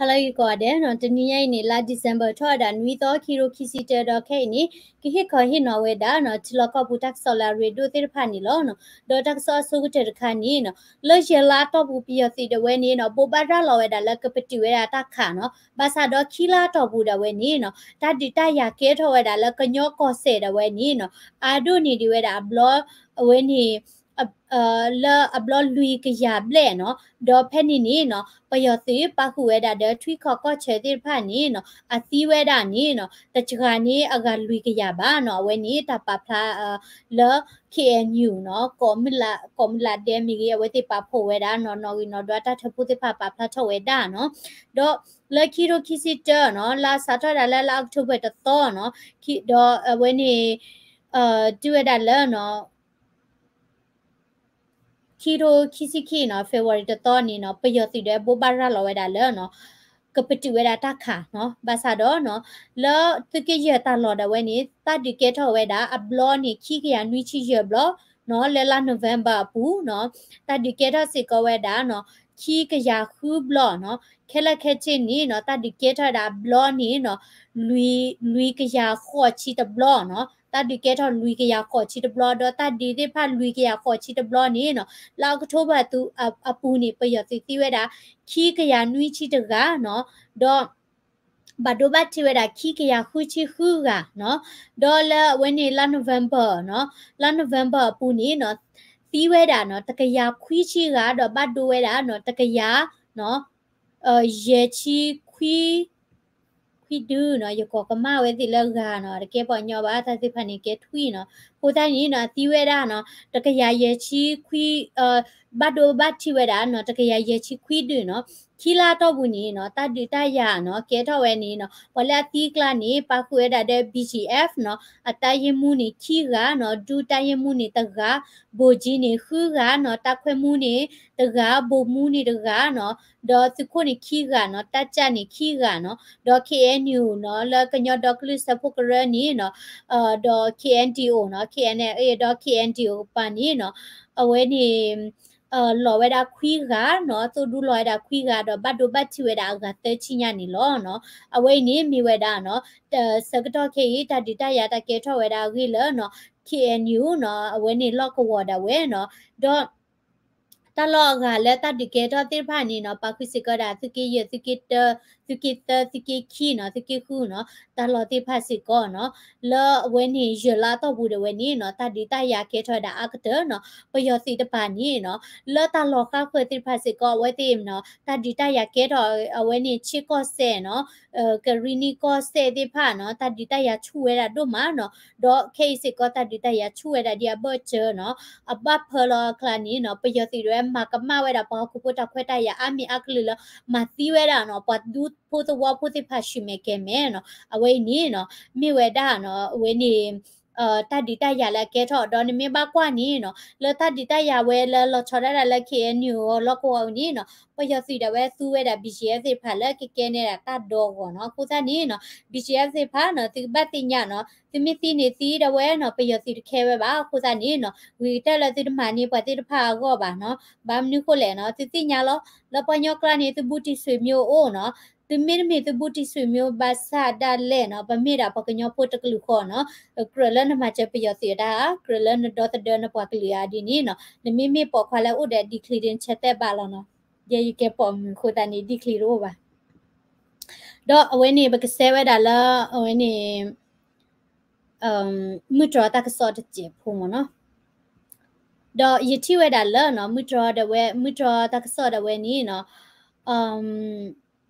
ဟါလၢဂ့ၤကိးဂၤဒဲးနီၤ, တနံၤညါအံၤန့ၣ် လါ December ထီၣ်ဝဲဒၣ်နွံသီ ခံကထိခံဆံတၢ ဒီးခဲအံၤန့ၣ် ကဟ့ၣ်ခီဟ့ၣ်နီၤဝဲဒၣ်နီၤ ထံလီၢ်ကီၢ်ပူၤတၢ်ကစီၣ်လၢအရ့ဒိၣ်သ့ၣ်တဖၣ်န့ၣ်လီၤနီၤ. ဒီးတၢ်ကစီၣ်အဆိကတၢၢ်တခါန့ၣ်နီၤ လၢယဲၢ်လါအတီၢ်ပူၤ ပယီၤသုးဒၣ်ဝဲန့ၣ်နီၤ ဘိးဘၣ်ရၤလီၤဝဲဒၣ်လၢကပတုာ်ဝဲဒၣ်တၢ်ခးနီၤ. ဘၣ်ဆၣ်ဒီးခံလါအတီၢ်ပူၤဒၣ်ဝဲန့ၣ်နီၤ တၢ်ဒုးတၢ်ယၤကဲထီၣ်ဝဲဒၣ်လၢကညီကီၢ်စဲၣ်ဒၣ်ဝဲန့ၣ်နီၤ အါဒိၣ်န့ၢ်ဒံးဝဲဒၣ်အဘျီ အဝဲန့ၣ် လၢအဘျီလွံၢ်ကယၤဘျဲၣ်နီၤ. ဒီးဖဲန့ၣ်န့ၣ်နီၤ ပယီၤသုးပာ်ဃုာ်ဝဲဒၣ်ဒီးထွံၣ်ခီၣ်ကီၢ်ဆၢသ့ၣ်တဖၣ်န့ၣ်နီၤ အသံဝဲဒၣ်န့ၣ်နီၤ တစှၤန့ၣ်အဂၤလွံၢ်ကယၤဘၣ်နီၤ. အဝဲန့ၣ်တၢ်ပာ်ဖျါ လၢ K N U နီၤ ကီးမုၢ်လးဒဲမ့ၢ်ဂ့ၤ အဝဲသ့ၣ်ပာ်ဖှိၣ်ဝဲဒၣ်နီၤ နီၣ်ဂံၢ်နီၣ်ဒွးတၢ်ထၢဖှိၣ်သ့ၣ်တဖၣ်ပာ်ဖျါထီၣ်ဝဲဒၣ်နီၤ. ဒီးလၢခံကထိခံဆံတၢနီၤ လါစးထီၣ်ဒၣ်လၢလါ October တသီနီၤ ဒီးအဝဲန့ၣ် တုၤဝဲဒၣ်လၢ ခံကထိခံဆံခံနီၤ February တသီန့ၣ်နီၤ ပယီၤသုးဒီးဘိးဘၣ်ရၤလီၤဝဲဒၣ်လၢ ကပတုာ်ဝဲဒၣ်တၢ်ခးနီၤ. ဘၣ်ဆၣ်ဒီးနီၤ လၢသုးက့ယဲၢ်တၢ်လီၢ်ဒၣ်ဝဲန့ၣ် တၢ်ဒုးကဲထီၣ်ဝဲဒၣ်အဘျီန့ၣ် ခံကယၤနွံဆံယဲၢ်ဘျီနီၤ လၢလါ November အပူၤနီၤ တၢ်ဒုးကဲထီၣ်စ့ၢ်ကီးဝဲဒၣ်နီၤ ခံကယၤဃုဘျီနီၤ. ခဲလၢာ်ခဲဆ့န့ၣ်နီၤ တၢ်ဒုးကဲထီၣ်ဝဲဒၣ်အဘျီန့ၣ်နီၤ လွံၢ်ကယၤဃိးဆံတဘျီနီၤ. တၢ်ဒုးကဲထီၣ်လွံၢ်ကယၤဃိးဆံတဘျီ ဒီးတၢ်ဒုးသ့ၣ်တဖၣ်လွံၢ်ကယၤဃိးဆံတဘျီန့ၣ်နီၤ လၢ October အပူၤန့ၣ် ပယီၤသုးသံဝဲဒၣ် ခံကယၤနွံဆံတဂၤနီၤ ဒီး ဘၣ်ဒိဘၣ်ထံးဝဲဒၣ်ခံကယၤဃုဆံဃုဂၤနီၤ. ဒီးလၢအဝဲန့ၣ်လါ November နီၤ လါ November အပူၤန့ၣ်နီၤ သံဝဲဒၣ်နီၤ တကယၤခွံဆံဂၤ ဒီးဘၣ်ဒိဝဲဒၣ်နီၤ တကယၤ ယဲၢ်ဆံခွံ ခွံဒုနီၤ ယကိးကမၣ်ဝဲသ့ၣ်လၢဂၤနီၤ တကဲပှၤကညီဘၣ် တၢ်သ့ၣ်တဖၣ်န့ၣ်ကဲထွံၣ်နီၤ. အဃိသတးန့ၣ်နီၤ သံဝဲဒၣ်နီၤ တကယၤယဲၢ်ဆံခွံ ဘၣ်ဒိဘၣ်ထံးဝဲဒၣ်နီၤ တကယၤယဲၢ်ဆံခွံဒုနီၤ. ခံလါအတီၢ်ပူၤန့ၣ်နီၤ တၢ်ဒုးတၢ်ယၤနီၤ ကဲထီၣ်ဝဲန့ၣ်နီၤ ပှၤလၢအသံအကျါန့ၣ် ပာ်ဃုာ်ဝဲဒၣ်ဒီး B G F နီၤ အတၢ်ယ့ၢ်မူန့ၣ်ခံဂၤနီၤ ဒုတၢ်ယ့ၢ်မူန့ၣ်တဂၤ ဘိၣ်ကၠံန့ၣ်ဃုဂၤနီၤ တၢ်ခွဲးမူန့ၣ်တဂၤ ဘိၣ်မူန့ၣ်တဂၤနီၤ ဒီးသုးခိၣ်န့ၣ်ခံဂၤနီၤ တၢ်ကၠၢ်န့ၣ်ခံဂၤနီၤ ဒီး K N U နီၤ လၢကညီဒီကလုာ်စၢဖှိၣ်ကရၢန့ၣ်နီၤ ဒီး K N D O နီၤ K N L A ဒီး K N D O ပၢ်န့ၣ်နီၤ အဝဲန့ၣ် လီၤဝဲဒၣ်ခွံဂၤနီၤ သိၣ်ဒူလီၤဝဲဒၣ်ခွံဂၤ ဒီးဘၣ်ဒိဘၣ်ထံးဝဲဒၣ်အဂၤသၢဆံညါန့ၣ်လီၤနီၤ. အဝဲအံၤန့ၣ်မ့ၢ်ဝဲဒၣ်နီၤ ဆၢကတီၢ်ခဲအံၤ တၢ်ဒုးတၢ်ယၤတၢ်ကဲထီၣ်ဝဲဒၣ်အဂ့ၢ်လၢနီၤ K N U နီၤ အဝဲန့ၣ်လီၢ်ကဝီၤဒၣ်ဝဲနီၤ ဒီး တၢ်လီၢ်အဂၤလၢတၢ်ဒုးကဲထီၣ်သ့ၣ်တဖၣ်န့ၣ်နီၤ ပာ်ဃုာ်စ့ၢ်ကီးဒၣ် သုးက့ယဲၢ် သုးက့တၢ သုးက့သၢ သုးက့ခံနီၤ သုးက့ဃုနီၤ တၢ်လီၢ်သ့ၣ်တဖၣ်စ့ၢ်ကီးနီၤ လၢအဝဲန့ၣ် ယဲၢ်လါအတီၢ်ပူၤဒၣ်ဝဲန့ၣ်နီၤ တၢ်ဒုးတၢ်ယၤကဲထီၣ်ဝဲဒၣ်အါကတၢၢ်နီၤ ပယီၤသုးတပၤန့ၣ်နီၤ လၢတၢ်လီၢ်ဃါဃၢၤသ့ၣ်တဖၣ်စ့ၢ်ကီး အဝဲသ့ၣ်နီၤ တၢ်ဒုးတၢ်ယၤကဲထီၣ် အဝဲန့ၣ် ဆ့ကီၢ်စဲၣ်နီၤ ကရံနံၣ်ကီၢ်စဲၣ်သ့ၣ်တဖၣ်နီၤ တၢ်ဒုးတၢ်ယၤဆူၣ်ဝဲဒၣ်ဒိၣ်မးနီၤ ဒီးခဲအံၤစ့ၢ်ကီး တၢ်ဒုးတၢ်ယၤဆူၣ်ဝဲဒၣ်ဒ်အဘၢၣ်စၢၤနီၤ အဘၣ်ဖၢလီၤအကျါန့ၣ်နီၤ ပယီၤသုးဒၣ်ဝဲမၤကမၣ်ဝဲဒၣ်ပှၤဟီၣ်ခိၣ်ဖိတၢ်ခွဲးတၢ်ယာ်အါမံၤအါကလုာ်လၢ မၤသံဝဲဒၣ်နီၤ ပှၤဒူဖိသဝီဖိသ့ၣ်တဖၣ်ဆူၣ်မဲာ်ကဲၤမဲာ်နီၤ အဝဲအံၤန့ၣ်နီၤ မ့ၢ်ဝဲဒၣ်နီၤ အဝဲန့ၣ် တၢ်ဒုးတၢ်ယၤလၢအကဲထီၣ်ဒီး နမ့ၢ်ဘၣ်ကွၢ်န့ၣ်နီၤ လၢတၢ်ဒုးတၢ်ယၤဝဲလၢလီၤဆီဒၣ်တၢ်လၢ K N U လီၢ်ကဝီၤအံၤန့ၣ်နီၤ ပယီၤသုးဒၣ်ဝဲသူဝဲဒၣ် B G F သ့ၣ်တဖၣ်လၢကကဲန့ၢ်ဒၣ်တၢ်ဒီဂီၢ်နီၤ အဃိသတးန့ၣ်နီၤ B G F သ့ၣ်တဖၣ်နီၤ သုကဘၣ်သ့ၣ်ညါနီၤ သုမ့ၢ်သံန့ၣ်သံဒၣ်ဝဲနီၤ ပယီၤသုးတခဲဝဲဘၣ် အဃိသတးန့ၣ်နီၤ ဂ့ၤကတၢၢ်လၢသုတမၤန့ၢ်ပှၤသ့ၣ်တဖၣ်အဂီၢ်ဘၣ်နီၤ ဘၣ်မနုၤဃိလဲၣ်နီၤ သုသ့ၣ်ညါလီၤ လၢပှၤကညီကျါန့ၣ် သုဘူးတံၢ်ဆွေမျိုးအိၣ်နီၤ သုမ့တမ့ၢ်သုဘူးတံၢ်ဆွေမျိုးဘၣ်ဆၣ်ဒၣ်လဲာ်နီၤ ပမ့ၢ်ဒၣ်ပှၤကညီဖိတကလုာ်ဃီနီၤ ကြၢးလၢနမၤစၢၤပယီၤသုးတၢ် ကြၢးလၢနဒီသဒၢနပှၤကလုာ်အါဒ်န့ၣ်နီၤ နမ့မ့ၢ်ပိာ်ခွါလၢအိၣ်ဒီးဒံချံဒ်ဆၢတဲာ်ဘၣ်လီၤနီၤ ယဲယကဲပိာ်မုၣ်အဃိသတးန့ၣ် ဒံချံတအိၣ်ဘၣ် ဒီးအဝဲန့ၣ် ပကစဲဝဲဒၣ်လၢ အဝဲန့ၣ် မုၢ်တြီတၢ်ကစီၣ်တစဲးဖိမ့ၢ်နီၤ ဒီးယထံၣ်ဝဲဒၣ်လၢနီၤ မုၢ်တြီဒၣ်ဝဲ မုၢ်တြီတၢ်ကစီၣ်ဒၣ်ဝဲန့ၣ်နီၤ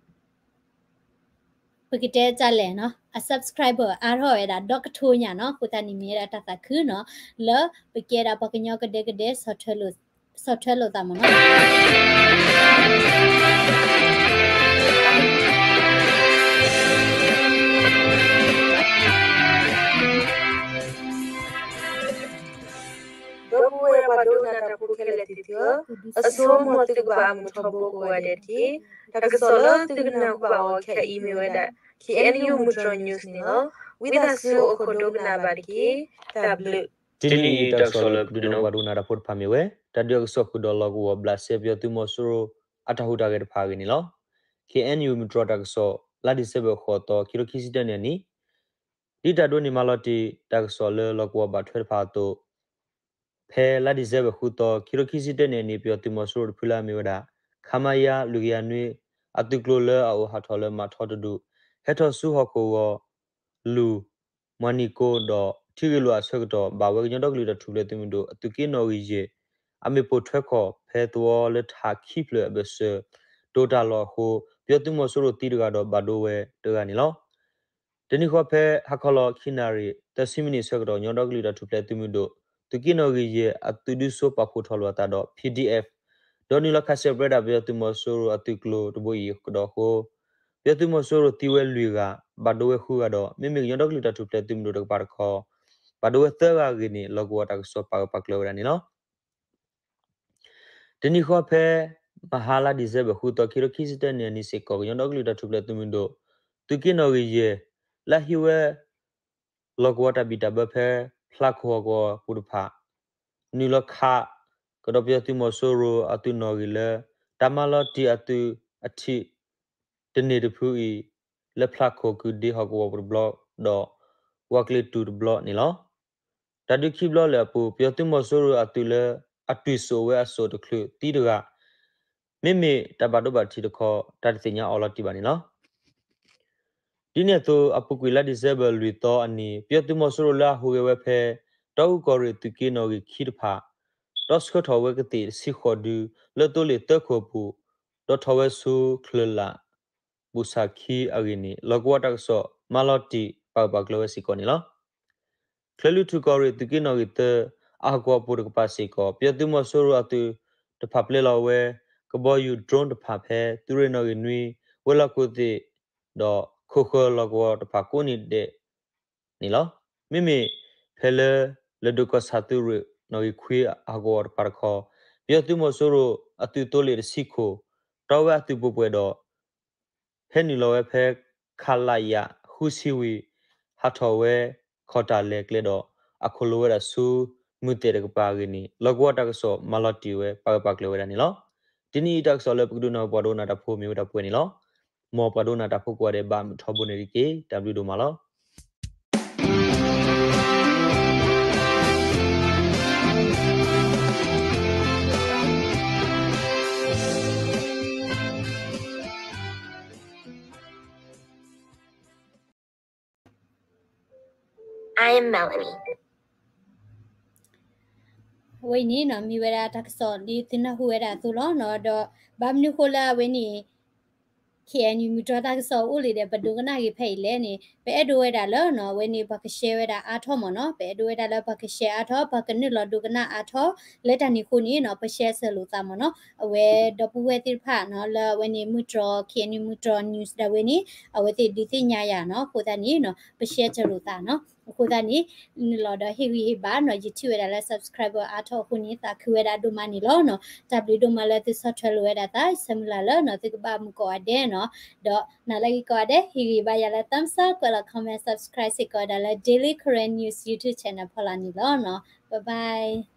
ပကတဲတၢ်လဲၣ်နီၤ အ subscriber အါထီၣ်ဝဲဒၣ်ဒီကထိညါနီၤ အဃိသတးန့ၣ်မ့ၢ်ဝဲဒၣ်တၢ်သးခုနီၤ လၢပကဲဒၣ်ပှၤကညီကဒဲကဒဲ ဆီၣ်ထွဲလိာ်သးမ့ၢ်နီၤ ဒီပုၢ်ဝဲၢ်ပှၤဒိကနၣ်တၢ်ဖိခဲလၢာ်သ့ၣ်ဧၢ, အဆိကမိၣ်သုကဘၣ်မုာ်ထီဘိကိးဂၤဒဲးတက့ၢ်. တၢ်ကစီၣ်လၢသုကနၢ်ဟူဘၣ်အီၤခဲအံၤမ့ၢ်ဝဲဒၣ် K N U မုၢ်တြီ news န့ၣ်လီၤ. ဝံသးစူၤအိၣ်ခိးဒိကနၣ်ဘၣ်တက့ၢ်. တၢ်ဘျုး. တနံၤအံၤတၢ်ကစီၣ်လၢပဒုးနၢ်ဟူပှၤဒိကနၣ်တၢ်ဖိတဖၣ်မ့ၢ်ဝဲ တၢ်ဒုးအကစီၣ်ဃုာ်ဒီးလီၢ်ကဝီၤဘျးစဲပယီၤသုးမီၤစိရိၤအတၢ်ဟူးတၢ်ဂဲၤတဖၣ်အဂ့ၢ်န့ၣ်လီၤ. ခ့ၣ်အဲၣ်ယူၣ် မုၢ်တြီၢ်တၢ်ကစီၣ် လါဒံၣ်စ့ဘၢၣ်ဃိးသီ ခံကထိခံဆံတၢနံၣ်အနံၤ ဒ်တၢ်ဒိးန့ၢ်မၤလီၤတ့ၢ်တၢ်ကစီၣ်လၢလီၢ်ကဝီၤဘၣ်ထွဲတဖၣ်အသိး ဖဲလါဒံၣ်စ့ဘၢၣ်ဃုသီ ခံကထိခံဆံတၢနံၣ်အနံၤ ပယီၤသုးမီၤစိရိၤတဖုလၢအမ့ၢ်ဝဲဒၣ် ခမရ လွံၢ်ကယၤနွံ အသုးကျိၤလၢအအိၣ်ဟးထီၣ်လၢမးထီတဒူၣ် ဟဲထီၣ်ဆူဟီၣ်ခိၣ်ဂီၤ လူၢ် မွၤနံၣ်ကိဒီး ထံဂ့ၢ်လိာ်အဆၢကတီၢ် ဘၣ်ဝဲကညီဒီကလုာ်တၢ်ထူၣ်ဖျဲးသုးမုၢ်ဒိၣ် အသုးက့နီၣ်ဂံၢ်ယဲၢ် အမ့ၣ်ပိၢ်ထွဲခီၣ် ဖဲသဝီလၢထးခံဖျၢၣ်အဘၢၣ်စၢၤ တိာ်တၢ်လီၢ်အဃိ ပယီၤသုးမီၤစိရိၤသံတဂၤဒီးဘၣ်ဒိဝဲတဂၤန့ၣ်လီၤ. တနံၤဃီဖဲဟါခီလီၤခံနၣ်ရံၣ် သၢဆံမံးနံးအဆၢကတီၢ် ကညီဒီကလုာ်တၢ်ထူၣ်ဖျဲးသုးမုၢ်ဒိၣ် သုးက့နီၣ်ဂံၢ်ယဲၢ် အသုးဒုစိပာ်ဖှိၣ်ထီၣ်လိာ်အသးဒီး PDF ဒီးနုာ်လီၤခးဆဲးပြဲဒၣ်ပယီၤသုးမီၤစိရိၤအသုးကျိၤတဘိအံၤအကတီၢ်အဃိ ပယီၤသုးမီၤစိရိၤသံဝဲလွံၢ်ဂၤ ဘၣ်ဒိဝဲဃုဂၤဒီး မ့မ့ၢ်ကညီဒီကလုာ်တၢ်ထူၣ်ဖျဲးသုးမုၢ်ဒိၣ်တကပၤတခီ ဘၣ်ဒိဝဲသၢဂၤအဂ့ၢ်န့ၣ် လီၢ်ကဝီၤတၢ်ကစီၣ်ပာ်ဂၢၢ်ပာ်ကျၢၤဝဲဒၣ်န့ၣ်လီၤ. တနံၤဃီဖဲ မဟါလါဒံၣ်စ့ဘၢၣ်ဃုသီ ခံကထိခံဆံတၢနံၣ်အနံၤစ့ၢ်ကီး ကညီဒီကလုာ်တၢ်ထူၣ်ဖျဲးသုးမုၢ်ဒိၣ် သုးက့နီၣ်ဂံၢ်ယဲၢ် လၢဟံးဝဲ လီၢ်ကဝီၤတၢ်ဘံၣ်တၢ်ဘၢဖဲ ဖျါခိၣ်ဟီၣ်ကဝီၤပူၤတဖၣ် နုာ်လီၤခး ကဒီးပယီၤသုးမီၤစိရိၤအသုးနီၣ်ဂံၢ်လၢ တၢ်မၤလီၤတံၢ်အသုးအထံး တန့ၢ်တဖုအံၤ လၢဖျါခိၣ်ကုၢ်ဒ့ဟီၣ်ကဝီၤပူၤတဘျီ ဒီး ဝါကျ့တူၢ်တဘျီန့ၣ်လီၤ. တၢ်ဒုးခံဘျီလၢအပူၤ ပယီၤသုးမီၤစိရိၤအသုးလၢ အတွံၢ်စိာ်ဝဲအစိၣ်တချုးသံတဂၤ မ့မ့ၢ်တၢ်ဘၣ်ဒိဘၣ်ထံးတခီ တၢ်တသ့ၣ်ညါအီၤလီၤတံၢ်ဘၣ်န့ၣ်လီၤ. ဒ်န့ၣ်အသိး အပူၤကွံာ်လါဒံၣ်စ့ဘၢၣ်လွံၢ်သီအနံၤ ပယီၤသုးမီၤစိရိၤလၢအဟူးဂဲၤဝဲဖဲ တီအူကီၢ်ရ့ၣ်သုးက့နီၣ်ဂံၢ်ခံတဖၣ် တီဆှၢထီၣ်ဝဲကသ့ၣ်တဆံဃိးဒု လၢသိလ့ၣ်သၢခိၣ်အပူၤ ဒီးထီၣ်ဝဲဆူချၢၣ်လၣ် ဘူၣ်ဆၣ်ခံအဂ့ၢ်န့ၣ် လီၢ်ကဝီၤတၢ်ကစီၣ် မၤလီၤတံၢ်ပာ်ဂၢၢ်ပာ်ကျၢၤဝဲစ့ၢ်ကီးန့ၣ်လီၤ. ချၢၣ်လွံၢ်ထူၣ်ကီၢ်ရ့ၣ်သုးက့နီၣ်ဂံၢ်သၢ အဟီၣ်ကဝီၤပူၤတကပၤစ့ၢ်ကီး ပယီၤသုးမီၤစိရိၤအသုးတဖၣ်ပျဲလီၤဝဲ ကဘီယူၤ drone တဖၣ်ဖဲ သုးရ့ၣ်နီၣ်ဂံၢ်နွံ ဝဲၤလီၢ်ခိၣ်သ့ၣ် ဒီးခိၣ်ဃၢၤလီၢ်ကဝီၤတဖၣ်ကိးနံၤဒဲးန့ၣ်လီၤ. မ့မ့ၢ်ဖဲလၢ လၢၢ်ဒိၣ်ကီၢ်ဆၣ်သုးရ့ၣ်နီၣ်ဂံၢ်ခွံ အဟီၣ်ကဝီၤတဖၣ်တခီ ပယီၤသုးမီၤစိရိၤအသုးသိလ့ၣ်တဆံခိၣ် တီဝဲအသုးပှဲၤပှဲၤဒီး ဟဲနုာ်လီၤဝဲဖဲ ခလရ ဃုဆံဝံၤ ဟးထီၣ်ဝဲ ခီၣ်တၢ်လဲၤကျဲဒီး အခိၣ်လိာ်ဝဲဒၣ်ဆူ မုၢ်သဲၣ်တကပၤအဂ့ၢ်န့ၣ် လီၢ်ကဝီၤတၢ်ကစီၣ်မၤလီၤတံၢ်ဝဲ ပာ်ဂၢၢ်ပာ်ကျၢၤဝဲဒၣ်န့ၣ်လီၤ. တနံၤအံၤတၢ်ကစီၣ်လၢပကဒုးနၢ်ဟူပှၤဒိကနၣ်တၢ်ဖိ မ့ၢ်ဝဲဒၣ်ပှဲၤန့ၣ်လီၤ. မ်ပှၤဒိကနၣ်တၢ်ဖိကိးဂၤဒဲး ဘၣ်မုာ်ထီဘိန့ၣ်တက့ၢ်. တၢ်ဘျုးဒိၣ်မးလီၤ. I am Melanie. အဝဲအံၤန့ၣ်နီၤ မ့ၢ်ဝဲဒၣ်တၢ်ကစီၣ်ဒ်သုနၢ်ဟူဝဲဒၣ်အသိးလီၤနီၤ. ဒီးဘၣ်မနုၤဃိလၢအဝဲန့ၣ် ခ့ၣ်အဲၣ်ယူၣ် မုၢ်တြီၢ်တၢ်ကစီၣ်အိၣ်လံဒီး ပဒိကနၣ်က့ၤဖဲအံၤလဲၣ်န့ၣ် ပအဲၣ်ဒိးဝဲဒၣ်လၢနီၤ အဝဲန့ၣ် ပှၤကshareဝဲဒၣ်အါထီၣ်မ့ၢ်နီၤ. ပအဲၣ်ဒိးဝဲဒၣ်လၢပှၤကshareအါထီၣ် ပှၤကနုာ်လီၤဒိကနၣ်အါထီၣ် လၢတၢ်န့ၣ်အဃိန့ၣ်နီၤ ပshareစၢၤလိာ်သးမ့ၢ်နီၤ. အဝဲဒီပုၢ်ဝဲၢ်သ့ၣ်တဖၣ်နီၤ လၢအဝဲန့ၣ် မုၢ်တြီၢ် ခ့ၣ်အဲၣ်ယူၣ် မုၢ်တြီၢ် news ဒၣ်ဝဲန့ၣ် အဝဲသ့ၣ်ဒုးသ့ၣ်ညါယၤနီၤ. အဃိသတးန့ၣ်နီၤ ပshareစၢၤလိာ်သးနီၤ. အဃိသတးန့ၣ် နုာ်လီၤဒီးဟ့ၣ်ဂံၢ်ဟ့ၣ်ဘါနီၤ ယထံၣ်ဝဲဒၣ်လၢ subscriber အါထီၣ်အဃိန့ၣ် သးခုဝဲဒၣ်ဒိၣ်မးန့ၣ်လီၤနီၤ. တၢ်ဘျုးဒိၣ်မးလၢသုဆီၣ်ထွဲလိာ်ဝဲဒၣ်သး ဆၢမုၢ်လၢ်လၢနီၤ သုကဘၣ်မုာ်ကိးဂၤဒဲးနီၤ. ဒီးနၤလၢအဂ့ၤကိးဂၤဒဲး ဟ့ၣ်ဂံၢ်ဟ့ၣ်ဘါယၤလၢ thumbs up ကွဲးလီၤ comment subscribe စ့ၢ်ကီးဝဲဒၣ်လၢ Daily Karen News YouTube channel ဖီလာ်န့ၣ်လီၤနီၤ. Bye bye.